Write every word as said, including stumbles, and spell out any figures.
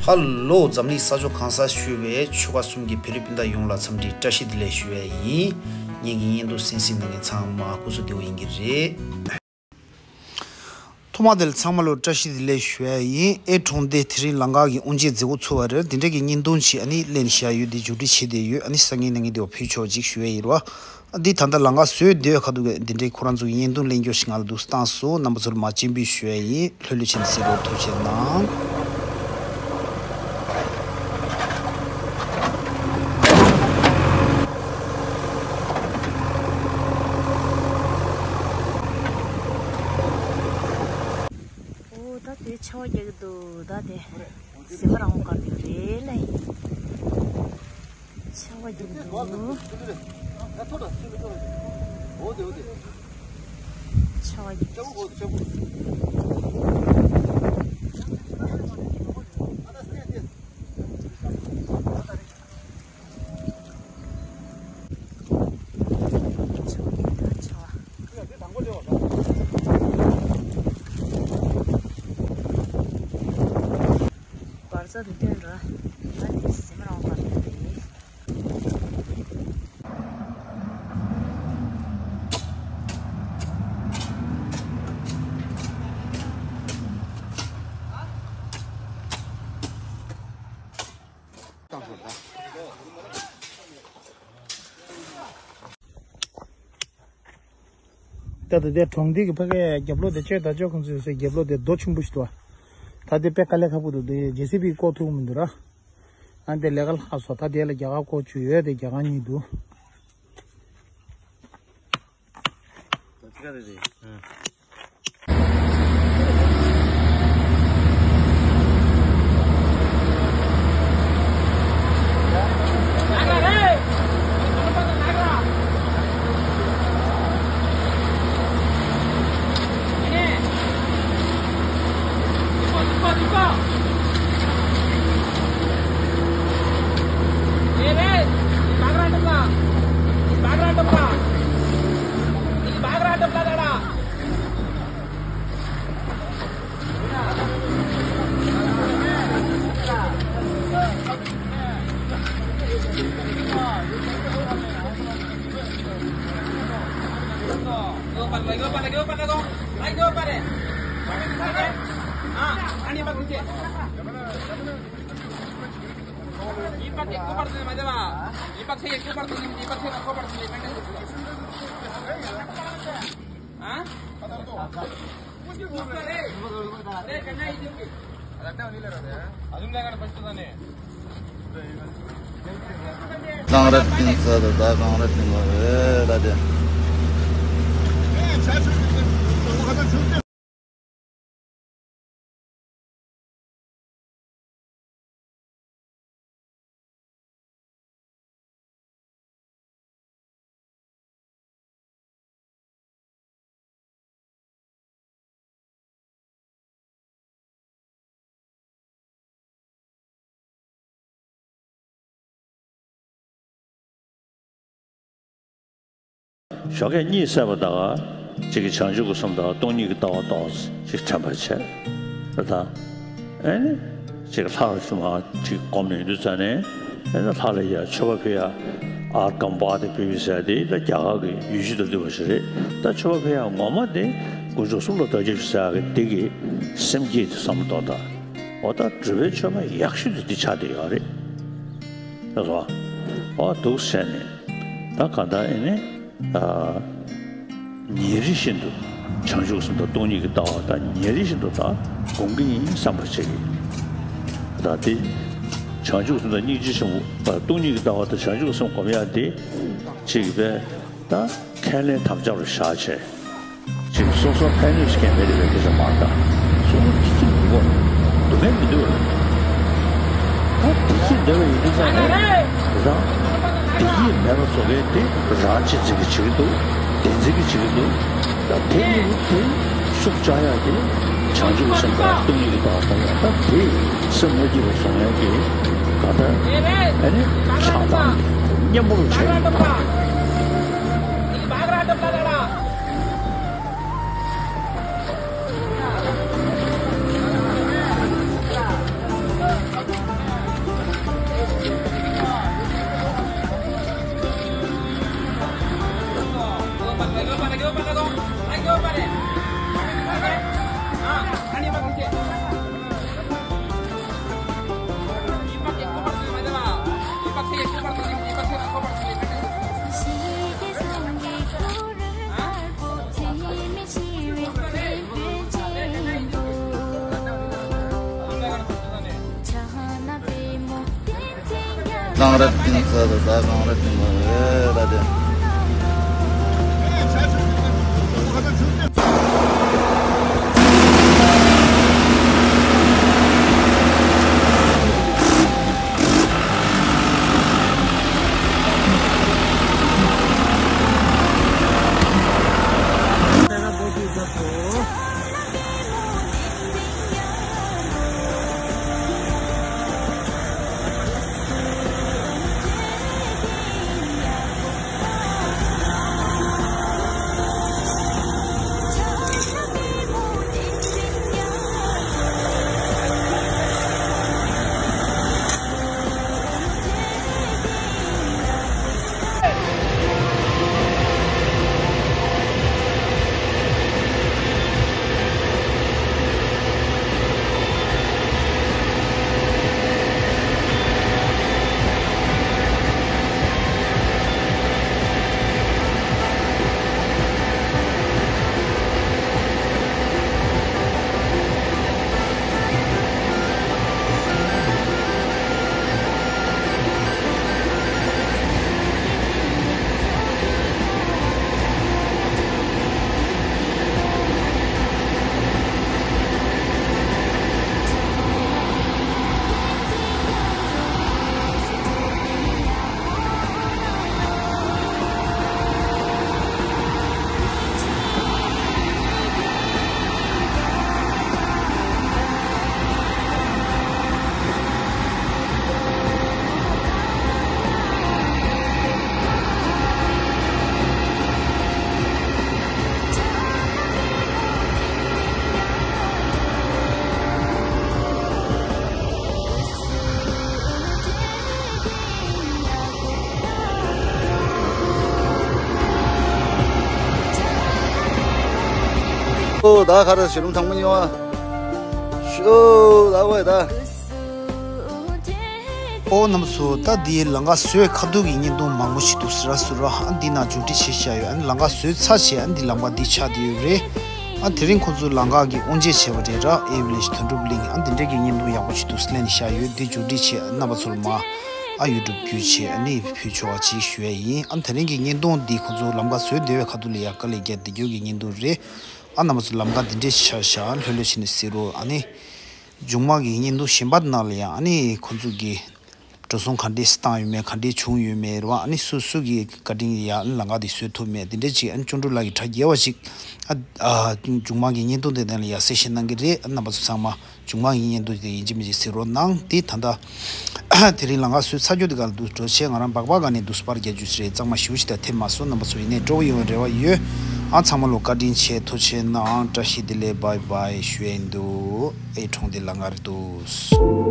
ཧ་ལོ། འཛམ་གླིང་ས་ཕྱོགས་གང་སར་བཞུགས་པའི་ཆོལ་ཁ་གསུམ་གྱི་བོད་རིགས་སྤུན་ཟླ་ཡོངས་ལ་འཚམས་འདྲི་བཀྲ་ཤིས་བདེ་ལེགས་ཞུ་ཡས་ཡིན། ངེད་ཀྱི་བརྙན་ཐུང་གསན་གཟིགས་གནང་མཁན་ཚང་མ་སྐུ་གཟུགས་བདེ་པོ་ཡིན་གྱི་རེད། ཐོག་མ་དེ་ལ་ཚང་མ་ལ་བཀྲ་ཤིས་བདེ་ལེགས་ཞུ་ཡས་ཡིན། ཨེ་གྲོང་སྡེ་དེ་རིང་ལམ་ཁ་གི་དབུ་འབྱེད་མཛད་སྒོ་ཚུགས་པ་རེད། དེ་འདྲ་གི་བརྙན་ཐུང་ཅིག་ཨ་ནི་ལེན་བཞག་ཡོད། དེ་མཇུག་སྒྲིལ་བྱེད་བསྡད་ཡོད། ཨ་ནི་སང་ཉིན་གནངས་ཉིན་དེ་བ་ཕུལ་ཆོག་ཅིག་ཞུ་ཡས་ཡིན་རོ། འདི་ད་ལྟ་ལམ་ཁ་བཟོས་བསྡད་ཡོད། ཁ་ཐུག་གི་འདི་འདྲའི་ཁོ་རང་ཚོ་གི་བརྙན་ཐུང་ལེན་རྒྱུ་ཞིག་ང་ལ་འདུག་བཏང་སོང་། རྣམ་པ་ཚོར་མ་སྤྱན་འབུལ་ཞུ་ཡས་ཡིན། ལྷོད་ལྷོད་བྱས་ནས་གཟིགས་རོགས་ཐུགས་རྗེ་གནང་། ཨོ་ད་དེ་ཆར་པ་རྒྱག་གི་འདུག་ད་དེ་ཟི་མ་རང་དགར་གྱི་རེད་ལེ། ཆར་པ་རྒྱག་གི་འདུག་ཆར་པ་རྒྱག་གི་འདུག་བར་ཚ་དུ་སྟོན་ར། ད་དེ་ཟི་མ་རང་བར་དུ་དེ། ད་ལྟ་དེ་གྲོང་སྡེ་གི་ཕ་གའི་རྒྱབ་ལོགས་དེ་ཅོད་ད་ཅོད་ཁོང་ཚོས་ཟེར་རྒྱབ་ལོགས་དེ་རྡོ་ཆེན་པོ་ཞིག་འདུག་ད་དེ་དཔེ་དཀའ་ལས་ཁག་པོ་འདུག་དེ་ཇེ་སི་བི་བཀོག་ཐུབ་མི་འདུག་ར། ཨ་དེ་ལས་ཀ་ལྷག་སོང་། ད་དེ་ལ་རྒྱ་གར་བཀོག་བཅུག་ཡོད། དེ་རྒྱ་གར་གཉིས་འདུག་གངས་རི་སྟེང་ས་དུ་ད་གངས་རི་སྟེང་ལ་རེད་ད་དེ། ཞོགས་ཀས་གཉིད་སད་པ་དང་གཅིག་གི་བྱང་ཆུབ་ཀྱི་སེམས་དང་སྟོང་ཉིད་ཀྱི་ལྟ་བ་ཏོག་ཙམ་ཅིག་དྲན་པར་བྱས། ད་ཨེ་ནི་ཅིག་ལྷ་རུ་ཞུ་མ་ཅིག་སྒོམ་ནས་ཡོང་དུས་ཙ་ནས་ཨེ་ནི་ལྷ་ལ་ཡ་མཆོད་པ་ཕུལ་ཡ། ཨར་ཀམ་པ་དེ་ཕུལ་བའི་ཟེར་དེ་ད་རྒྱ་གར་གྱི་ཡུལ་ཆུ་དང་འདྲ་བ་ཞིག་རེད། ད་མཆོད་པ་ཕུལ་ཡ་ངོ་མ་དེ་དཀོན་མཆོག་གསུམ་ལ་བདག་སྐྱབས་ཞུ་ཟེར་ཡ་གི་དེ་གི་སེམས་བསྐྱེད་དེ་བསམ་བློ་གཏོང་དང་། འོ་ད་སྒྲུབ་པའི་མཆོད་པ་ཡག་ཤོས་དེ་འདི་ཆགས་བསྡད་ཡོད་རེད། ལགས་སོ། འོ་འདུག་བྱས་ནས་ད་གང་ལྟར་ཨེ་ནི། ཨ། ཉིན་རེ་བཞིན་དུ་བྱང་ཆུབ་སེམས་དང་སྟོང་ཉིད་ཀྱི་ལྟ་བ་དང་ཉིན་རེ་བཞིན་དུ་ད་སྒོམ་གྱི་ཡིན་བསམ་པ་བྱེད་ཀྱི། ད་དེ་བྱང་ཆུབ་སེམས་དང་སྙིང་རྗེ་ཆེན་པོ། སྟོང་ཉིད་ཀྱི་ལྟ་བ་དང་བྱང་ཆུབ་སེམས་སྒོམ་ཡག་དེ་གཅིག་པས་ད་ཁས་ལེན་དམ་བཅའ་རུ་བཞག་བྱས། ཅིག་སོ་སོ་ཕན་གནོད་ཤེས་མཁན་མེད་རེད་པས། དེ་ཚོ་མ་ལྟ། སོ་སོ་བདེ་སྐྱིད་མི་དགོས། སྡུག་བསྔལ་མི་འདོད་རེད། ད་བདེ་སྐྱིད་འདོད་པ་ཡིན་དུས་ཙང་ནས་དེ་དང་། བདེ་སྐྱིད་མེད་པ་བཟོ་མཁན་དེ་རང་གཅེས་འཛིན་གྱི་བྱེད་ཀྱི་འདུག་བདེན་འཛིན་གྱི་བྱེད་ཀྱི་འདུག་ད་དེ་གཉིས་པོ་དེ་ཤུགས་རྒྱག་ཡག་དེ་བྱང་ཆུབ་ཀྱི་སེམས་དང་སྟོང་ཉིད་ཀྱི་ལྟ་བ་སྒོམ་ཡག་ད་དེ་སེམས་མ་སྐྱིད་པ་བཟོ་མཁན་གྱི་ག་ད་ཨེ་ནི་ཆགས་སྡང་གཉེན་པོ་རུ་བྱས་ཡོད། གངས་རི་སྟེང་ས་དང་ད་གངས་རི་སྟེང་ས་རེད་ད་དེ། ཨོ་ད་ག་རེ་ཞིག་རུང་ཐང་མ་ཉོ་ཨ། ཤོ་ད་ཝེ་ད། ཨོ་རྣམ་པ་ཚོ་ད་འདིའི་ལམ་ཁ་བཟོས་ཁ་ཐུག་གི་བརྙན་ཐུང་མང་པོ་ཞིག་འདུག་ཟེར་ར་ཟེར་ར་ཨ་འདི་ན་མཇུག་སྒྲིལ་བྱེད་བཞག་ཡོད། ཨ་ནི་ལམ་ཁ་བཟོས་ཚར་བྱས་ཨ་འདི་ལམ་ཁ་འདི་ཆགས་བསྡད་ཡོད་རེད། ཨ་དེ་རིང་ཁོང་ཚོས་ལམ་ཁ་གི་དབུ་འབྱེད་བྱས་པ་རེད་ར། ཨེ་བི་ལེ་ཇི་དོན་གྲུབ་གླིང་ཨ་འདི་འདྲའི་གི་བརྙན་ཐུང་ཡག་པོ་ཞིག་འདུག་ཟེར་ལན་ནས་བཞག་ཡོད། འདི་མཇུག་སྒྲིལ་བྱས་རྣམ་པ་ཚོར་མ་ཨ་ཡུ་ཊུབ་བརྒྱུད་བྱས་ཨ་ནི་ཕུལ་ཆོག་པ་ཅིག་ཞུ་ཡ་ཡིན། ཨ་དེ་རིང་གི་བརྙན་ཐུང་འདི་ཁོང་ཚོ་ལམ་ཁ་བཟོས་བསྡད་པའི་ཁ་ཐུག་ལ་ཡ་དཀའ་ལས་བརྒྱབ་བསྡད་རྒྱུ་གི་བརྙན་ཐུང་རེད། ཨ་རྣམ་པ་ཚོ་ལམ་ཁ་འདི་འདྲས་ཤར་ཤར་ལྷོད་ལྷོད་བྱས་ནས་གཟིགས་རོགས། ཨ་ནི་མཇུག་མ་གི་བརྙན་ཐུང་གཞན་པ་ནང་ལ་ཡང་ཨ་ནི་ཁོང་ཚོ་གི་འགྲོ་སོང་ག་འདྲས་བཏང་ཡོད་མེད་ག་འདྲས་བྱུང་ཡོད་མེད་རེད་བ། ཨ་ནི་སུ་སུ་གི་བཀའ་དྲིན་ཡ་ཨ་ནི་ལམ་ཁ་འདི་བཟོས་ཐུབ་མེད་འདི་འདྲས་ཅིག་ཨ་ནི་ཅོ་འཕྲུལ་ལགས་ཀྱིས་གྲ་རྒྱས་པ་ཞིག་ཨ་ཨ་མཇུག་མ་གི་བརྙན་ཐུང་དེ་ནང་ལ་ཡ་གསལ་བཤད་གནང་གི་རེད། ཨ་རྣམ་པ་ཚོ་ཚང་མ། མཇུག་མ་ཡིན་ཡིན་དུ་དེ་ཡིན་གཅིག་མིན་གཅིག་ཟེར་རོགས་གནང་། དེ་ད་ལྟ་དེ་རིང་ལམ་ཁ་བཟོས་ཚར་རྒྱུ་དེ་ག་ལ་འདུག་འགྲོ་ཆེད་ང་རང་སྦག་སྦག་ག་ནས་འདུག་སྤར་རྒྱག་རྒྱུ་ཞིག་རེད། གཙང་མ་ཞེ་པོ་ཞིག་ད་ཐེབས་མ་སོང་། རྣམ་པ་ཚོ་ཡིན་ནའི་སྤྲོ་པོ་ཡོང་བའི་རེ་བ་ཡོད། ཨ་ཚང་མ་ལོ་བཀའ་དྲིན་ཆེ། ཐུགས་རྗེ་གནང་། བཀྲ་ཤིས་བདེ་ལེགས། བྷའི་བྷའི་ཞུ་ཡ་ཡིན་འདུག་ཨེ་གྲོང་སྡེ་ལམ་ཁ་རེད་འདུག